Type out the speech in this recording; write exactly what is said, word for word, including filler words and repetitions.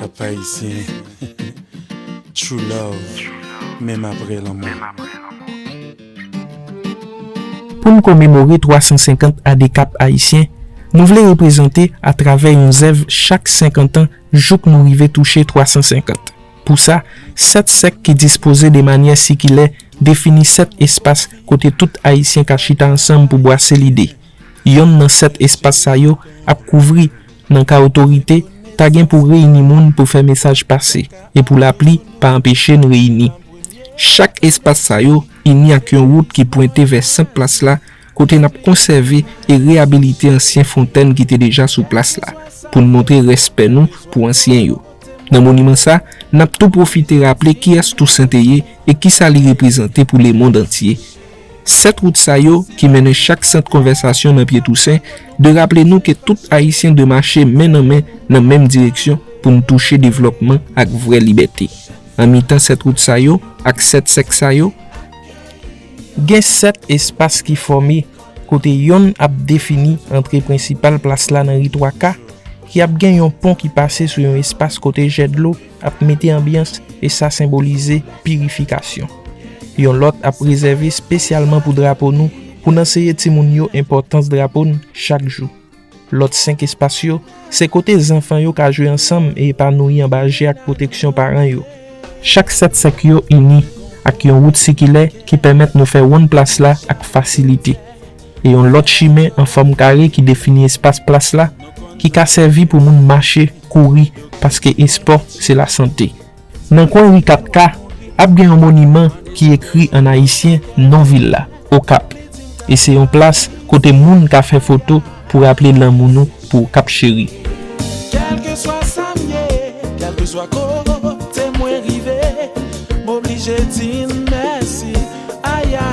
Pèp ayisyen, true love, menm apre lanmò. Pou n komemore twa san senkant ane K A P ayisyen, nou vle reprezante atravè yon zèv chak senkant an jouk nou rive touche twa san senkant. Pou sa, sèt sèk ki dispoze de manyè sikilè defini sèt espas kote tout Ayisyen ka chita ansanm pou bwase lide. Yonn nan sèt espas sa yo ap kouvri nan ka otorite ta gen pou reyini moun pou fè mesaj pase, e pou lapli pa anpeche n reyini. Chak espas sa yo ini ak yon wout ki pwente vè sant plas la, kote n ap konsève e reyabilite ansyen fontèn ki te deja sou plas la, pou n montre respè nou pou ansyen yo. Nan moniman sa, n ap tou pwofite raple kiyès Tousen te ye e kisa li reprezante pou lemonn antye. Sèt wout sa yo, ki mennen chak sant konvèsasyon nan pye Tousen, dwe raple nou ke tout Ayisyen dwe mache men nan men nan menm direksyon pou n touche devlòpman ak vrè libète. An mitan sèt wout sa yo ak sèt sèk sa yo, gen sèt espas ki fòme, kote yonn ap defini antre prensipal plas la nan ri Twa Ka, ki ap gen yon pon ki pase sou yon espas kote jè dlo ap mete anbyans, e sa senbolize pirifikasyon. Yon lòt ap rezève espesyalman pou drapo nou, pou n anseye timoun yo enpòtans drapo n chak jou. Lòt senk espas yo, se kote zanfan yo ka jwe ansanm e epanouyi anba je ak pwoteksyon paran yo. Chak sèt sèk yo ini ak yon wout sikilè ki pèmèt nou fè wonn plas la ak fasilite. E yon lòt chimen an fòm kare ki defini espas plas la, ki ka sèvi pou moun mache, kouri, paske espò se lasante. Nan kwen ri Kat Ka, ap gen yon moniman ki ekri an ayisyen non vil la, Okap. E se yon plas kote moun ka fè foto pou raple lanmou nou pou Okap cheri. Kèlkeswa sa m ye, kèlkeswa kote mwen rive, m oblije di n mèsi. Aya.